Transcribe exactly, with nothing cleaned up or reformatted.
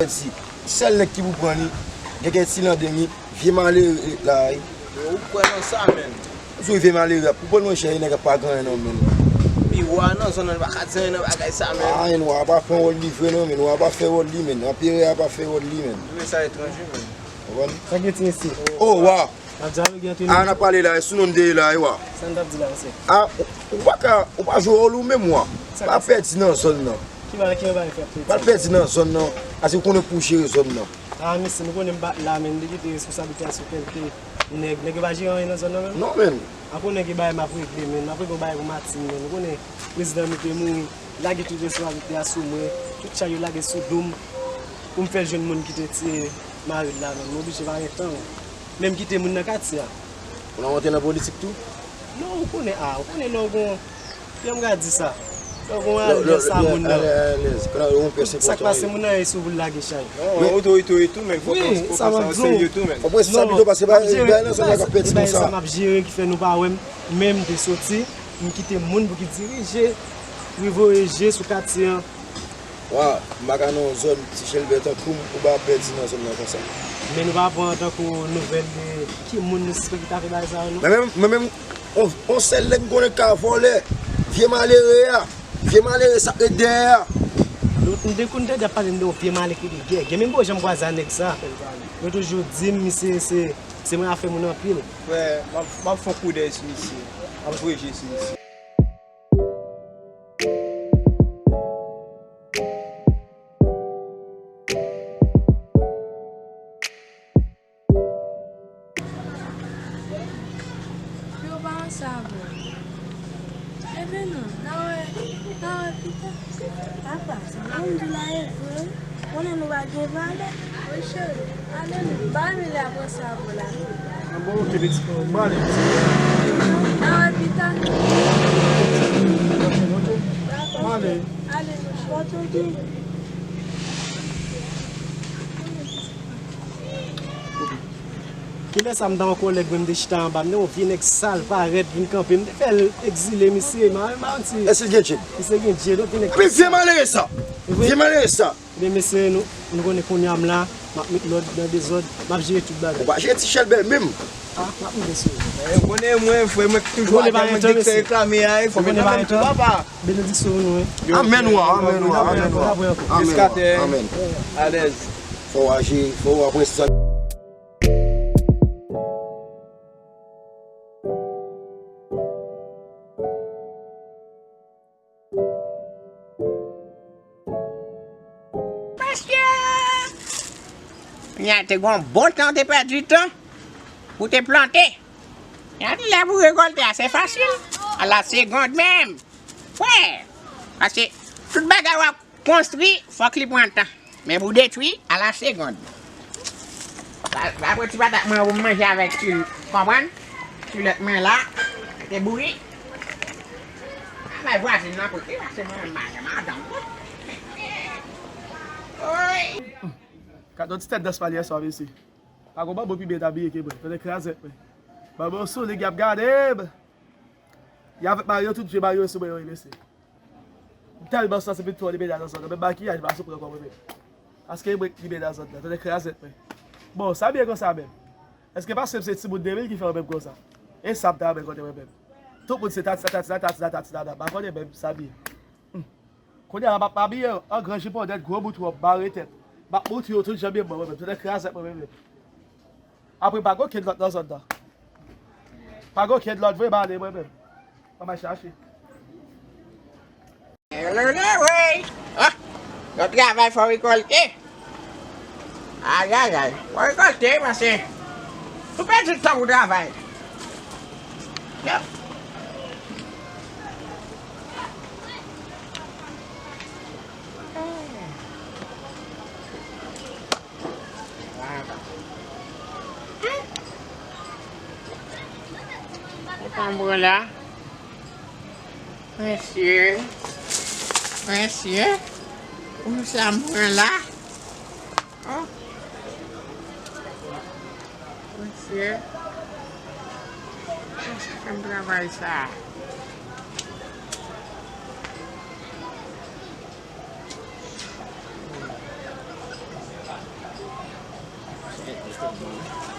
Pèdi. Sèl nèg ki pou pran li, gen kèk ti landeng li, vye malere la, wi. Yo, ou kwè nan sa, menm? Sou vye malere, pou pran mwen chè, nèg ap pa gen anyen nan men l. Pi wa nan zòn nan, li pa ka di anyen nan bagay sa, menm. Ah, anyen, wa pa pran wòl li vre, non, men wa pa fè wòl li, men. Anperè a pa fè wòl li, men. Li vle sa etranje, menm. Konprann? Sa gen ti mesye. Oh, wa. N ap dyaloge ant nou. Ah, n ap pale la, e sou nou n te ye la, e wa. Sa n t ap di la, mesye? Ah, ou, ou pa ka, ou pa jwe wòl ou menm, wa. Pa pèdi nan zòn nan. Ki bagay, ki bagay fè pèdi? Pa pèdi nan zòn nan. Ase ou konnen pou jere zòn nan. Ah, mesye, nou konnen m pa t la, men m te kite responsablite a sou kèlke nèg. Nèg yo pa jere anyen nan zòn nan, menm? Non, menm. Akonnen gen bagay m ap regle, menm. M ap regle yon bagay pou Matin, menm. Nou konnen prezidan nou te mouri. Lage tout responsablite a sou mwen. Tout chay yo lage sou do m. Pou m fè jwenn moun ki te tiye mari l la, menm. M oblije pa gen tan. Menm kite moun nan katye a. Ou nan antre nan politik tou? Non, ou konnen, ah, ou konnen lè w gon, jan m ka di sa. Lè w gon alyans a moun nan. Tout sa k pase moun nan, e sou pou l lage chay. Non, otorite yo tou, men fòk, fòk sa serye tou, men. Fòk pran responsabilite w, paske bagay nan zòn nan k ap pèdi konsa. E bagay sa m ap jere ki fè nou pa wè m, men m te soti, m kite moun pou ki dirije, rive voye je sou katye an. Wa, m pa ka nan yon zòn, ti chèlbè tankou m, ou pa pèdi nan zòn nan konsa. Men nou pa pran tankou nouvèl de ki moun nou sispèk ki ta fè bagay sa yo, non? Mwen menm, mwen menm, on, on sèl nèg m konnen k ka vòlè, vye malere a, vye malere sa k ret dèyè a. Nou, m te konn tande ap pale m de yon vye malere ki rele Gè. Gè menm pa janm kwaze a nèg sa. Yo toujou di m, misye se, se mwen afè moun anpil. Frè, m ap, m ap fè yon koudèy sou misye. M ap voye je sou misye. Yo pa ansanm. Leve non, n a wè, n a wè pita. Papa, sa mwen di la e vre. Konnen nou pa gen valè. Wi, cheri. Ale non. M pa renmen lè apre sa pou la. Ah bon, ok, pitit. Bon, ale, pitit. N a wè pita. Ok, ok. Dakò. Ale. Ale, mon cheri. Pòte byen. Kilè sa m t an kòlè, m te chita anba, m te wè yon vye nèg sal parèt vin kanpe, m te fè l egzile misye, m a, m a di. Èske l gen djed? Misye gen djed, yon vye nèg sal. Epi vye malere sa! Vye malere sa! Ebyen, mesye, nou, nou konnen kounye a m la, m ap met lòd nan dezòd, m ap jere tout bagay. Ou pa jere ti chèlbè menm. Ah, m ap rive sou ou. Eh, ou konnen mwen, frè, mwen toujou ap fè reklame a, fò mwen kanmenm tou, papa. Benediksyon pou nou, wi. Amèn, wa, amèn, wa, amèn, wa. Amèn, amèn. Alèz. Fò w aji, fò w apre sa. Mesye! Kounye a te gon bon tan w te pèdi tan pou te plante. Kounye a lè pou rekòlte a, se fasil. A la segond menm. Wè! Paske tout bagay w ap konstwi, fòk li pran tan. Men pou detwi, a la segond. Sa, sa pou ti patat mwen pou m manje avèk ti, konprann? Kilòt mwen la, te bouyi. Bay vwazin nan kote, paske mwen menm pa gen madanm, non. Oy! Gad yon ti tèt dans pale yè swa, mesye. Pa gon banbo pi byen abiye ke mwen. Tande krazèt mwen. Banbo sou lig y ap gade m. Y avèk mari yo, tout je mari yo sou mwen yo, wi, mesye. M tèlman santi vin twò limena nan zòn nan, menm makiyaj m pa sou pran kò mwen menm. Paske mwen k limena zòn nan, tande krazèt mwen. Bon, sa byen konsa menm. Èske paske m se timoun de mil ki fè mwen menm konsa? E sa m ta renmen konnen mwen menm. Tout moun se tatina, tatina, tatina, tatina, m pa konnen menm sa byen. Kounye a la, m ap abiye an gran jipon nèt, gwo bout wòb, mare tèt. M ap montre yo tout jan m ye mwen menm, tout nèg krazèt mwen menm. Apre, pa gen okenn lòt nan zòn nan. Pa gen okenn lòt vre, m ale mwen menm. Mwen al chache. Lele, wi. Ah, nan travay fò rekòlte. Ayayay, fò rekòlte, paske nou pèdi tan pou travay. Yep. Ou konprann la? Mesye, mesye, pou sa m pran la? Oh. Mesye, èske m travay sa? Sèlman.